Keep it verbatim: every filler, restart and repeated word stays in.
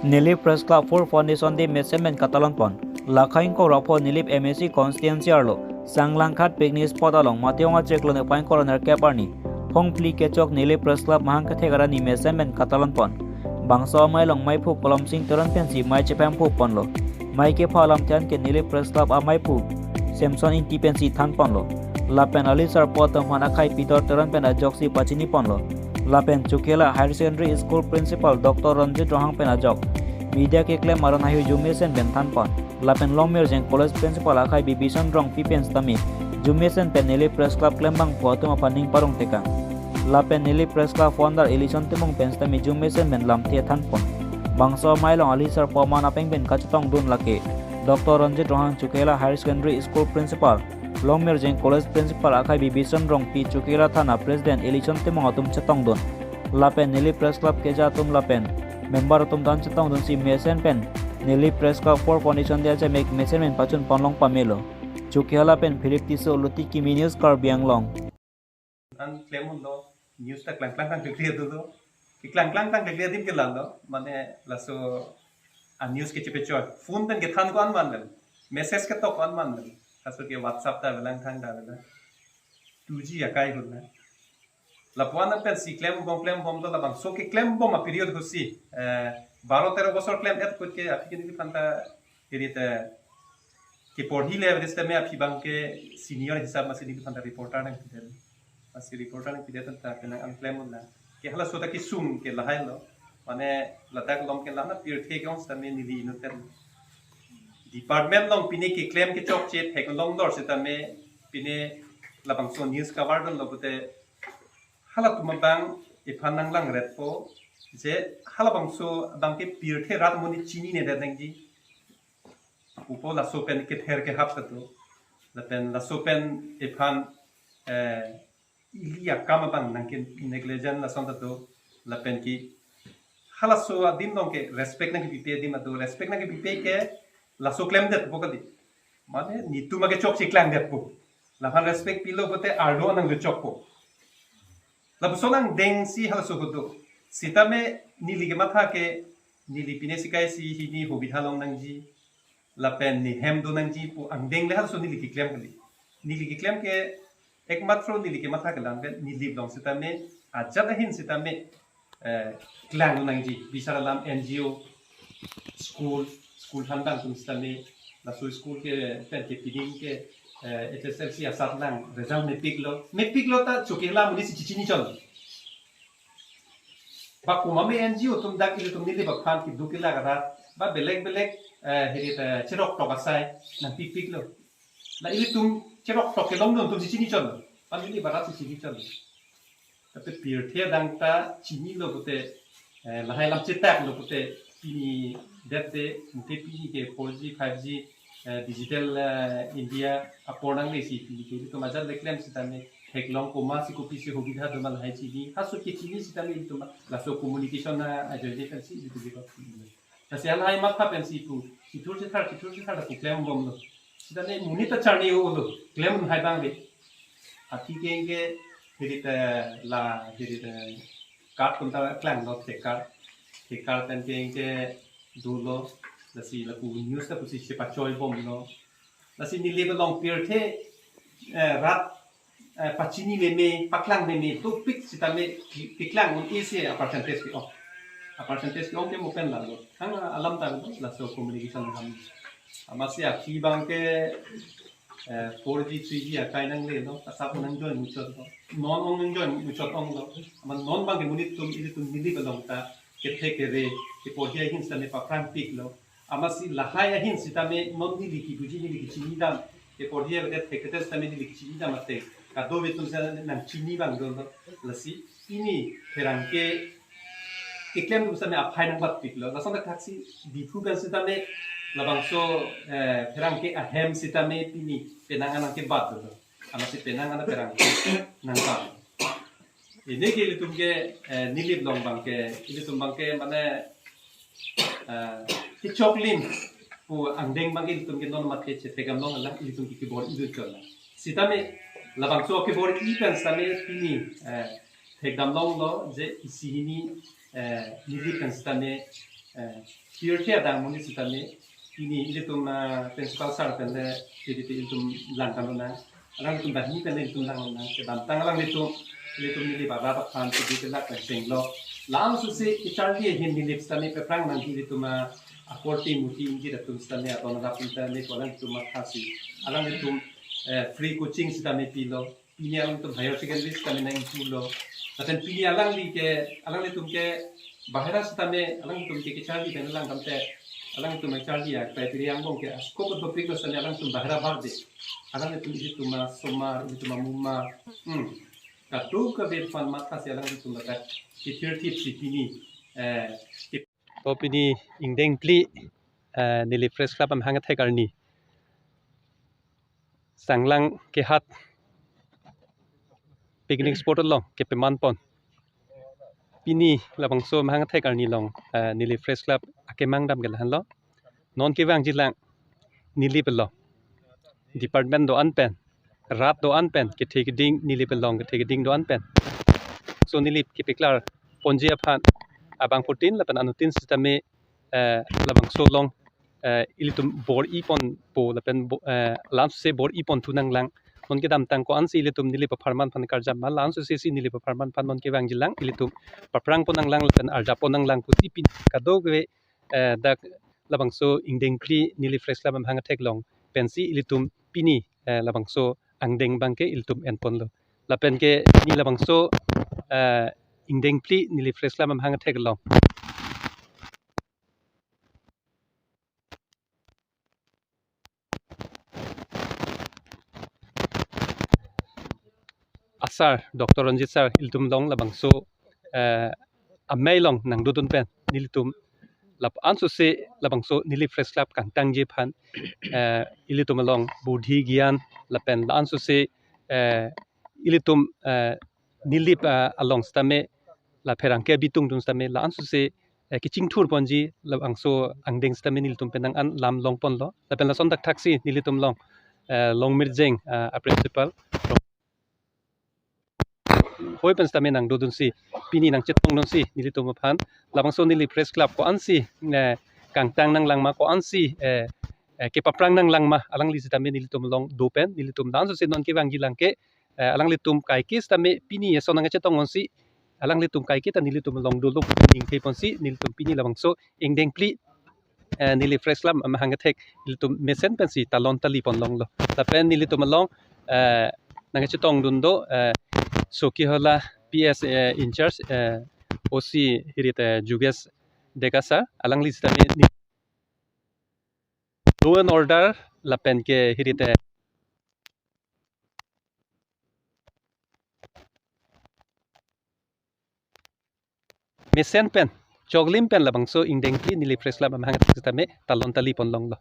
Nilip Press Club Four Foundation Day mesen pen katalon pon. Lakha ingkoi ra pho Nilip M A C constituency arlo Sanglangkhat picnic spot along Matthew Angachek lo nepang ingkoi ra nerkep arni phongphli kechok Nilip Press Club mahang kethek arni mesen pen katalon pon. Bangso amei along meiphu Kolomsing Teron pensi mei chephem phu ponlo. Mei kepha alamthe an ke Nilip Press Club ameiphu Samson Ingti pensi than ponlo. Lapen ali sarpo atum aphan akhai Peter Teron pen ajoksi pachini ponlo. Lapen Chokihola Higher Secondary School Principal Doctor Ranjit Ronghang pen ajok media keklem aron ahirjume mesen pen than pon. Lapen Longmirjeng College Principal akhai Bibison Rongpi pen sitame arjume mesen pen Nilip Press Club klembangpo atum aphan ning parong tekang. Lapen Nilip Press Club founder Elison Timung pen sitame arjume mesen pen lamthe than pon. Bangso amei along ali sarpo aman apeng pen kachetongdun lake Doctor Ranjit Ronghang, Chokihola Higher Secondary School Principal, Longmirjeng College Principal akhai Bibison Rongpi, Chokihola Thana President Elison Timung atum chetongdun. Lapen Nilip Press Club keja atum lapen member atum ta-an chetongdunsi mesen pen Nilip Press Club Four Foundation Day achemek mesen pen pachun ponlong pamelo. Chokihola pen Philip Tisso, Luti Kimi News, Karbi Anglong. An klem unlo, news ta klang klang klang kekli adu do. Keklang klang klang kekli adim ke lalo, mane laso a news kechepechoi. Phone pen kethan ko-an man lem. Message ketok ko-an man lem. Laso ke WhatsApp ta avelang, thang ta avelang. Two G akai hul na. Lapuan pensi klembom klembom do, labangso keklembom a period husi, eh, baro tero bosor klem et kut ke aphi ke neliphanta iri te keporhi le average tame aphi abang ke senior hisab masi neliphanta reporter nangpidet. Masi reporter nangpidet ta penang an klem unlo. Ke halaso ta kesung ke lahai lo. Mane ladak along ke lana pirthe ke ong sitame neli inut pen department along pine keklem kechokche theklong dor sitame pine labangso news cover dunlo pute halatum abang iphan nanglangretpo je halabangso abang ke pirthe rat amonit chininedet nangji. Pupo laso pen kether kehap katu. Lapen laso pen iphan, eh, ili akam abang nangke negligent lason katu. Lapen ke halaso adim along ke respect nangkepipe adim atu. Respect nangkepipe ke laso klemdetpo kali. Mane netum ake chokche klangdetpo. Laphan respect pilo pute arlo nangchokpo. Lapuson angdengsi halaso kedo. Sitame neli kematha ke neli pine sikai si hini hobitha long nangji. Lapen nehem do nangji pu angdeng le halaso neli keklem kali. Neli keklem ke ekmatro neli kematha kelang ke Nilip along sitame ajat ahin sitame, eh, klang nangji bisar alam N G O school, school thandang atum sitame laso school ke pen ke piding ke, eh, H S L C asat lang result mepiklo. Mepiklo ta Chokihola amonit si chichini chon. Ba komat me N G O atum dak ilitum Nilip aphan keduk kelak arat ba belek belek, eh, hiri ta cherok tok asai nangpikpiklo. La ilitum cherok tok kelongdun atum si chini chon. Ba Nilip arat si chini chon. Tapi pirthe adang ta chinilo pute, eh, lahai alam chetaklo pute pini dette mungkin pini ke four G, five G, eh, digital, eh, India apor nanglesi pini ke ilitum ajat le klem sitame theklong komatsi kopisi hobitha do ma lahai chini. Halaso ke chini sitame ilitum laso communication ajoine pensi ilitum ke. Lasi halahai matha pensi pu chithur chithar chithur chithar ta pu klembomlo. Sitame monit ta charni-olo, klem hai abang le. Aphi ke anke hiri ta la hiri ta card tum ta klanglo, the card. The card pen ke anke dolo. Lasi lapu news ta pusi chepachoibomlo. Lasi Nilip along pirthe, eh, rat, eh, pachini meme, paklang meme, topik sitame ki-, keklang un-e si a percentage ke-ong. A percentage ke-ong ke mo pen lalo. Thang alam ta lo, laso communication alam. Amatsi aphi abang ke, eh, four G, three G akai nanglelo, asap nang join muchot lo. Non ong nang join muchot onglo. Amat non abang ke monit atum, ilitum Nilip along ta kethe kere, keporhi ahin sitame paphrangpiklo. Amatsi lahai ahin sitame non neli kebuji neli kechini dam. Keporhi avedet thekthe sitame neli kechini dam ate. Kadokave atum sitame nangchini abang dolo. Lasi pini pherangke keklem atum sitame aphai nangbatpiklo. Lason thakthaksi Diphu pen sitame labangso, eh, pherangke ahem sitame pini penang an nangkebat dolo. Amatsi penang an pherangke nangbat. Pini ke ilitum ke, eh, Nilip along abang ke, ilitum abang ke mane, eh, kechoklim pu angdeng abang ke ilitum ke non amat ke chetheklong alang ilitum ke kebor-idun chon. Sitame labangso kebor-i pen sitame pini, eh, thekdam longlo je isi hini, eh, Nilip pen sitame, Eh, pirthe adang amonit sitame, pini ilitum, ah, principal sir pen le, pini ilitum langdam lonang. Alangtum banghini pen le ilitum lang lonang. Kedamtang alanglitum, ilitum Nilip arat aphan, pini kelak pen chenglo. Lam susi kecharli ahin Nilip sitame paphrang nangji ilitum, ah, akorte murti ingjir atum sitame, adon adap sitame, ko alangtum mathasi. Alangtum, eh, free coaching sitame pilo. Pini alangtum higher secondary sitame nang-ingpulo. Lapen pini alangli ke, alanglitum ke bahera sitame, alangtum ke kecharli pen langdam te, alangtum kecharli a-criteria angbong ke asko ko topik lo sitame alangtum bahera bak de. Alangtum ilitum asomar, ilitum amumar. Hmm. Kadokave aphan mathasi alangtum ladak kithir thip si pini, eh, To pini ingdeng phli, eh, Nilip Press Club amahang athek arni Sanglang Kehat picnic spot along kepaman pon. Pini labangso amahang athek arni along, eh, Nilip Press Club akemang dam ke lahenlo. Non kevangji lang Nilip along department do-an pen, rat do-an pen, kethe keding Nilip along kethe keding do-an pen. So Nilip kepaklar ponji aphan abangphutin lapen anutin sitame, eh, labangso along, eh, ilitum bor-i ponpo lapen bo-, eh, lam susi bor-i ponthu nanglang. Non kedamtang ko-ansi ilitum Nilip apharman aphan karjap ma, lam susi si Nilip apharman aphan non kevangji lang ilitum paphrang pon nanglang lapen arjap pon nanglang pusi pini kadokave, eh, dak labangso ingdeng phli Nilip Press Club amahang athek along pensi ilitum pini, eh, labangso angdeng abangke ilitum en ponlo. Lapen ke pini labangso, eh, ingdeng phli Nilip Press Club amahang athek along asar, Doctor Ranjit sir, ilitum along labangso, eh, amei along nangdodun pen nelitum la-an susi labangso Nilip Press Club kangtangji aphan, eh, ilitum along budhi gyan lapen la-an susi, eh, ilitum, eh, Nilip, eh, along sitame la pherangke abitungdun sitame la-an susi, eh, kachingthur ponji labangso angdeng sitame nelitum pen nang-an lam long ponlo. Lapen lason thakthaksi nelitum along, eh, Longmirjeng, eh, a-principal hoi pen sitame nangdodunsi, pini nangchetongdunsi nelitum aphan labangso Nilip Press Club ko-ansi, eh, kangtang nanglang ma, ko-ansi, eh, eh, kepaphrang nanglang ma, alangli sitame nelitum along do pen nelitum la-an susi non kevangji lang ke, eh, alanglitum kaike sitame pini eson nangchetongdunsi, alanglitum kaike ta nelitum along dolo pu ningthe ponsi nelitum pini labangso ingdeng phli, eh, Nilip Press Club amahang athek ilitum mesen pensi talon tali pon longlo. Lapen nelitum along, eh, nangchetongdun do, eh, Chokihola P S, eh, in charge, eh, O C hirit, eh, Jugesh Deka sir, alangli sitame ni-, law and order lapen ke hirit, eh, mesen pen, choklim pen labangso ingdeng phli Nilip Press Club amahang athek sitame talon tali pon longlo.